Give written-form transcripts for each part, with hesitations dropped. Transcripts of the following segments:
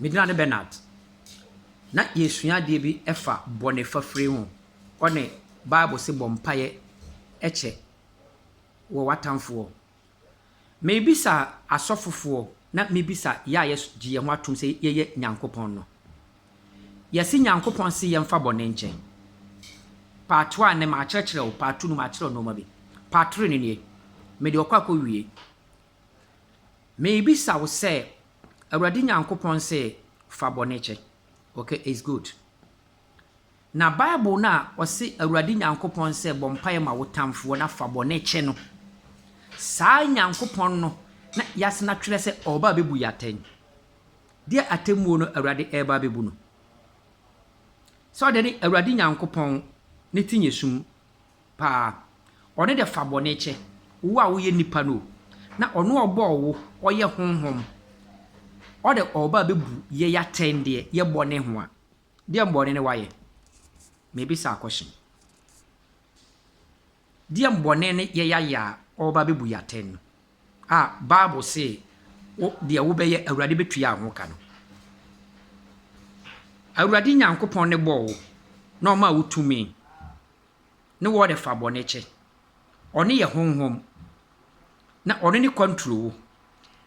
Medina ne Bernard. Na yɛsua adeɛ bi ɛfa bɔne fafiri ho. Ɔne Bible se bɔ mpaeɛ ɛkyɛ wɔ w'atamfoɔ. Mebisa asɔfofoɔ na mebisa yɛ a yɛgye yɛn ho atom sɛ yɛyɛ Nyankopɔn no. Yɛse Nyankopɔn se yɛmfa bɔne nkyɛ. Part 1 ne maakyerɛkyerɛ wo, part 2 no maakyerɛ wo nneɛma bi. Part 3 no nie. Mede ɔkɔ akɔwie. Mebisa wo sɛ Awurade Nyankopɔn se fa bɔne kyɛ. Okay, it's good. Na Bible no a ɔse Awurade Nyankopɔn sɛ bɔ mpaeɛ ma wo tamfoɔ na fa bɔne kyɛ no. Saa Nyankopɔn no na yɛasena twerɛ sɛ ɔreba abɛbu yɛ atɛn. Deɛ atemmuo no Awurade ɛreba abɛbu no. Sɛ ɔde ne Awurade Nyankopɔn ne ti nyɛ sum paa. Ɔne de fa bɔne kyɛ. Wo a woyɛ nipa no. Na ɔno a ɔbɔɔ wo, ɔyɛ honhom. Ɔde ɔreba abɛbu yɛ atɛn deɛ yɛ bɔne ho a. Deɛ mbɔne ne wayɛ? Mebisa akɔhye. Deɛ mbɔne ne yɛyɛ ayɛ a ɔreba abɛbu yɛ atɛn no. A Bible se wo deɛ wobɛyɛ Awurade bɛtua ho ka no. Awurade Nyankopɔn ne bɔɔ wo na ɔma wo tumi ne wɔde fa bɔne kyɛ. Ɔne yɛ honhom na ɔno ne control wo.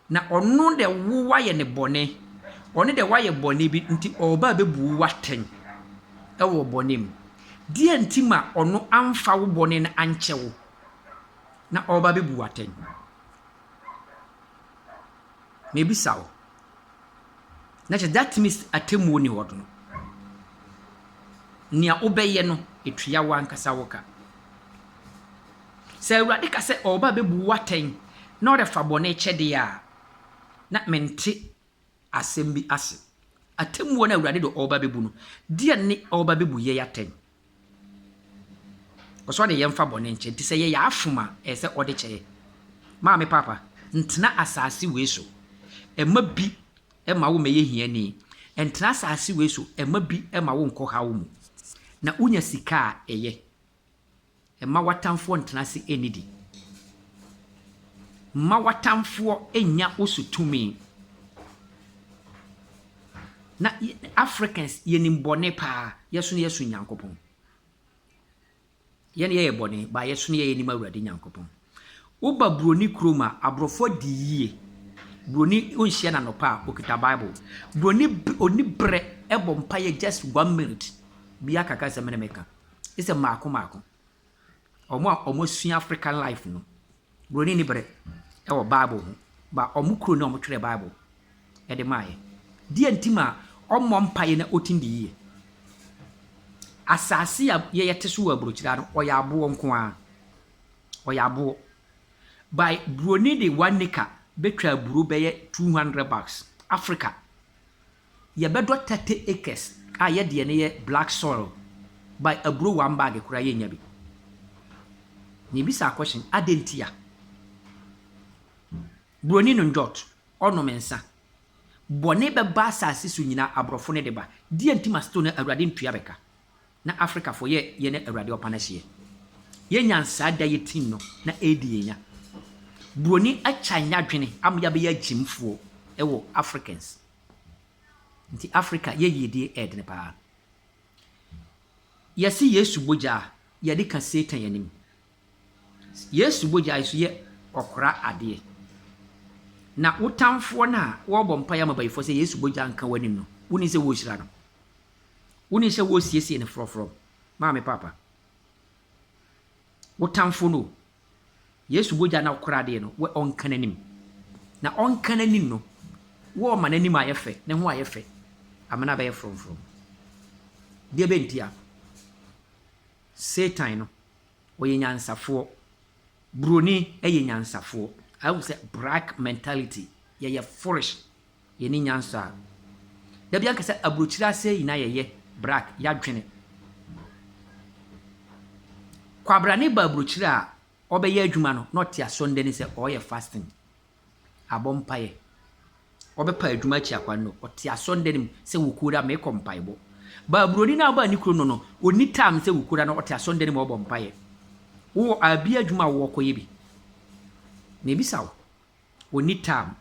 Na ɔno de wo wayɛ ne bɔne. Ɔno de wayɛ bɔne bi nti ɔreba abɛbu wo atɛn ɛwɔ bɔne mu. Deɛ nti ma ɔno amfa wo bɔne no ankyɛ wo na ɔreba abɛbu wo atɛn. Mebisa wo. Na kyerɛ that means atemmuo ni hɔ no. Nea wobɛyɛ no, etua wo ankasa wo ka. Sɛ Awurade ka sɛ ɔreba abɛbu wo atɛn na ɔde fa bɔne kyɛ deɛ a, na mente asɛm bi ase. Atemmuo no Awurade de ɔreba abɛbu no, deɛ ne ɔreba abɛbu yɛ atɛn. Ɔsɛ ɔde yɛmfa bɔne nkyɛ nti sɛ yɛyɛ afom a ɛyɛ sɛ ɔde kyɛ yɛ. Maame papa, ntena asase wei so. Ɛma bi ɛma wo mɛyɛ hiani. Ntena asase wei so ɛma bi ɛma wo nkɔ haw mu. Na wonya sika a ɛyɛ. Ɛma w'atamfoɔ ntena ase ɛnnidi. Mma w'atamfoɔ nnya wo so tumi. Na Africans yɛnim bɔne paa. Yɛso no yɛso Nyankopɔn. Yɛn yɛyɛ bɔne, ba yɛso no yɛyɛ nim Awurade Nyankopɔn. Woba buroni kurom a, aborɔfoɔ di yie. Buroni wonhyia no anɔpa a, okita Bible. Buroni oni berɛ ɛbɔ mpaeɛ just one minute. Bi akaka sɛ mene meka. Ɛsɛ maako maako. Ɔmo a ɔmo asua African life no, buroni ni berɛ ɛwɔ Bible ho. Ba ɔmo kuro ne ɔmo twerɛ Bible ɛde maayɛ. Deɛ nti ma ɔmmɔ mpaeɛ na ɔtim di yie. Asase a yɛyɛ te so wɔ aburokyire no, ɔyɛ aboɔ nko ara. Ɔyɛ aboɔ. By buroni de 1 acre bɛtwa aburo bɛyɛ 200 bags. Africa. Yɛbɛdɔ 30 acres a yɛdeɛ no yɛ black soil. By aburo one bag koraa yɛnya bi. Na ebisa question, adɛn nti a? Buroni no njɔt, ɔnom nsa. Bɔne bɛba asase so nyinaa aborɔfo no de ba. Deɛ nti ma still no Awurade ntua bɛka. Na Africafoɔ yɛ yɛ ne Awurade ɔpa no ahyeɛ. Yɛnya nsaa da yɛ team no na ɛredi yɛn nya. Buroni akya nyadwene ama yɛabɛyɛ agyimfoɔ ɛwɔ Africans. Nti Africa yɛ yiedie ɛɛdene paa. Yɛsi Yesu bogya a yɛde ka Satan anim. Yesu bogya nso yɛ ɔkora adeɛ. Na wo tamfoɔ no a wɔrebɔ mpaeɛ ama bayifoɔ sɛ Yesu bogya nka w'anim no, woni sɛ wɔrehyira no. Woni sɛ wɔresiesie no frɔfrɔ. Maame papa. Wo tamfo no, Yesu bogya na ɔkora adeɛ no, ɔnka n'anim. Na ɔnka n'anim no, wɔɔma n'anim ayɛ fɛ, ne ho ayɛ fɛ. Amena bɛyɛ frɔmfrɔm. Deɛ bɛnti a, Satan no, ɔyɛ nyansafoɔ. Buroni yɛ nyansafoɔ. Ahu sɛ black mentality, yɛyɛ foolish. Yɛni nyansa a. Dabi anka sɛ aburokyire ase nyinaa yɛyɛ black, yɛadwene. Kwabrane ba aburokyire a ɔbɛyɛ adwuma no na ɔte asɔnda ni sɛ ɔreyɛ fasting. Abɔ mpaeɛ. Ɔbɛpa adwuma akyi akwan no, ɔte asɔnda no mu sɛ wokura mekɔ mpaebɔ. Ba buroni no a ɔbaa ne kuro no no, ɔni time sɛ wokura no ɔte asɔnda no mu ɔbɔ mpaeɛ. Wowɔ abi adwuma a wɔkɔyɛ bi. Na ebisa wo, ɔni time.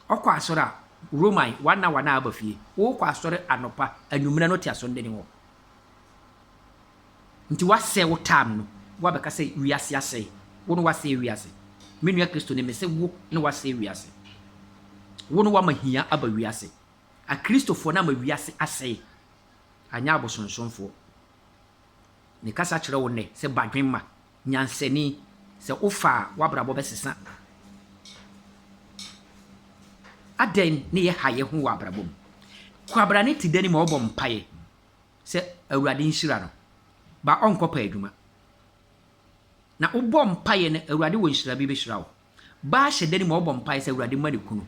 Ɔkɔ asɔre a, Roman, one hour na aba fie. Wokɔ asɔre anɔpa, anwummerɛ no te asɔre hɔ. Nti wasɛe wo time no, woabɛka sɛ wiase asɛe. Wo no wasɛe wiase. Me nua Kristo ne me sɛ wo ne wasɛe wiase. Wo no wama hia aba wiase. Akristofoɔ no ama wiase asɛe. Anyɛ abosonsomfoɔ. Mekasa kyerɛ wo nnɛ sɛ badwemma, nyansani, sɛ wofa a w'abrabɔ bɛsesa. Adɛn ne yɛha yɛ ho wɔ abrabɔ mu? Kwabrane te dan mu a ɔbɔ mpaeɛ sɛ Awurade nhyira no. Ba ɔnkɔ pɛ adwuma. Na wobɔ mpaeɛ no, Awurade wɔ nhyira bi bɛhyira wo. Baa hyɛ dan mu a ɔbɔ mpaeɛ sɛ Awurade ma ne kunu.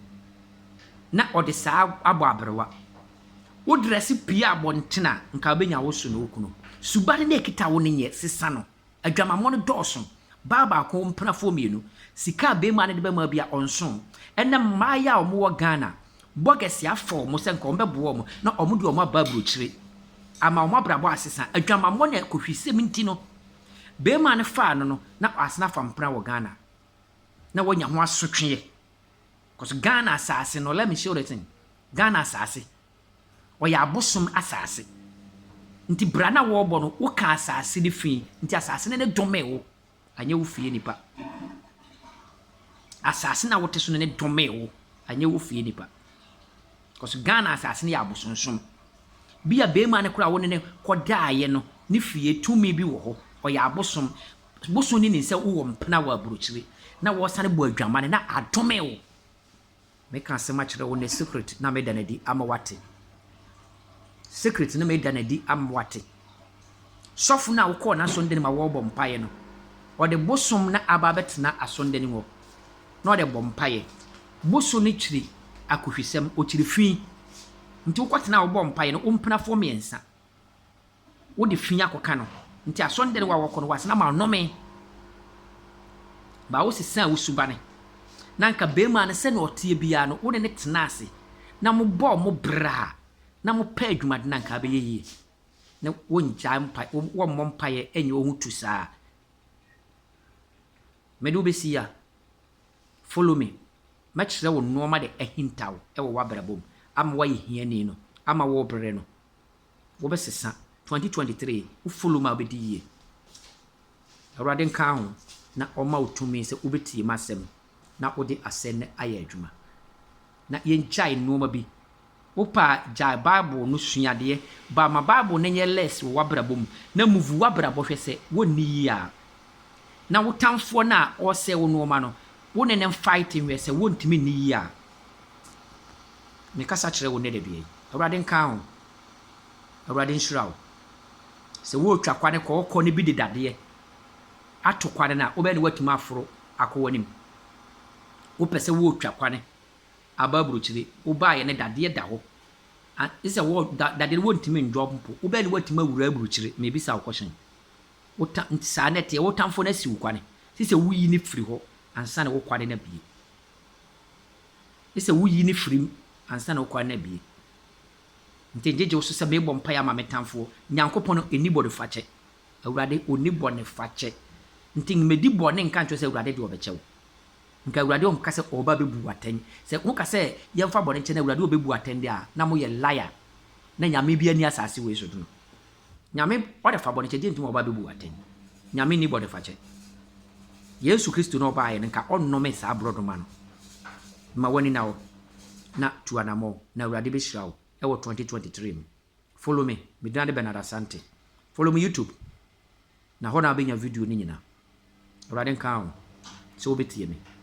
Na ɔde saa abɔ aberewa. Wo dress pie abɔnten a, nka wobɛnya wo so ne wo kunu. Suban na ɛkita wo no nyɛ, sesa no. Adwamammɔ no dɔɔso. Baa baako, mpenafoɔ mmienu. Sika a bɛrima no de bɛma bi a ɔnso. Ɛnɛ mmaayɛ a wɔwɔ Ghana, bɔgɛsi afa wɔn sɛ nka wɔbɛboa wɔn na wɔn de wɔn aba aburokyire. Ama wɔn abrabɔ asesa. Adwamammɔ na kɔhwisɛm nti no, bɛrima no faa no, na asena afa mpena wɔ Ghana. Na wɔnya ho asotweɛ. Because Ghana asase no, let me show the thing. Ghana asase, ɔyɛ abosom asase. Nti bra na wɔrebɔ no, woka asase no fi. Nti asase no ne dome wo. Anyɛ wo fie nipa. Asase na wote so no ne dome wo. Anyɛ wo fie nipa. Because Ghana asase no yɛ abosonsom. Bi a bɛrima no koraa wo ne ne kɔdaeɛ no, ne fie tumi bi wɔ hɔ. Ɔyɛ abosom. Bosom ne nim sɛ wowɔ mpena wɔ aburokyire. Na wɔsane bɔ adwamane na adome wo. Meka asɛm akyerɛ wo ne secret na meda no adi ama wate. Secret na meda no adi ama wate. Sɔfo no a wokɔɔ n'asɔndan mu a wɔrebɔ mpaeɛ no, ɔde bosom na aba abɛtena asɔndan mu hɔ. Na ɔde bɔ mpaeɛ. Bosom no kyiri akɔhwisɛm, ɔkyiri fi. Nti wokɔtena a wobɔ mpaeɛ no, wo mpenafoɔ mmiɛnsa. Wode fi akɔka no. Nti asɔndan mu a wɔkɔ no, wasena ma ɔnome. Ba wo sesa wo subane. Na nka bɛrima no sɛnea ɔteɛ biara no, wo ne ne tena ase. Na mobɔɔ mo bra na mopɛ adwumaden na nka bɛyɛ yie. Na wongyae mpa, wɔmmɔ mpaeɛ ɛnyɛ wo ho tu saa. Mede wo bɛsi a, follow me. Mɛkyerɛ wo nneɛma de ahinta wo ɛwɔ w'abrabɔ mu ama woayɛ hiani no, ama wo brɛ no. Wobɛsesa 2023, wo follow me a wobɛdi yie. Awurade nka ho na ɔma wo tumi sɛ wobɛtie m'asɛm na wode asɛm no ayɛ adwuma. Na yɛngyae nneɛma bi. Wopɛ a gyae Bible no suadeɛ ba ma Bible no nyɛ less wɔ w'abrabɔ mu na move w'abrabɔ hwɛ sɛ wonni yie a. Na wo tamfoɔ no a ɔresɛe wo nneɛma no, wo ne no fight nhwɛ sɛ wontumi nni yie a. Mekasa kyerɛ wo nnɛ da dua yi. Awurade nka ho. Awurade nhyira wo. Sɛ woretwa kwane kɔ ɔkɔ no bi de dadeɛ ato kwane no a, wobɛyɛ ne woatumi aforo akɔ w'anim. Wopɛ sɛ woretwa kwane aba aburokyire, wobaeɛ ne dadeɛ da hɔ. Sɛ wɔ dadeɛ no wontumi ndwɔ mpo, wobɛyɛ ne woatumi awura aburokyire. Mebisa wo question. Wota nti saa na ɛteɛ, wo tamfo no asi wo kwane. Sɛ woyi ne firi hɔ ansa na wo kwane no abie. Sɛ woyi ne firi mu ansa na wo kwane no abie. Nti ngyegye wo so sɛ mebɔ mpaeɛ ama me tamfoɔ. Nyankopɔn no ɛni bɔne fakyɛ. Awurade ɔni bɔne fakyɛ. Nti mmɛdi bɔne nka nkyerɛ sɛ Awurade deɛ ɔbɛkyɛ wo. Nka Awurade ɔnka sɛ ɔba bɛbu atɛn. Sɛ woka sɛ yɛmfa bɔne nkyɛ na Awurade ɔbɛbu atɛn deɛ a, na moyɛ liar. Na Nyame bi ani asase wei so do no. Nyame ɔde fa bɔne kyɛ gye ntom ɔba bɛbu atɛn. Nyame ni bɔne fakyɛ. Yesu Kristo na ɔbaeɛ no nka ɔnnome saa borɔdoma no. Ma w'ani na hɔ na tu anammɔn na Awurade bɛhyira wo ɛwɔ 2023 mu. Follow me, medina de Bernard Asante. Follow me YouTube. Na hɔ na wobɛnya video no nyinaa. Awurade nka ho sɛ wobɛtie me.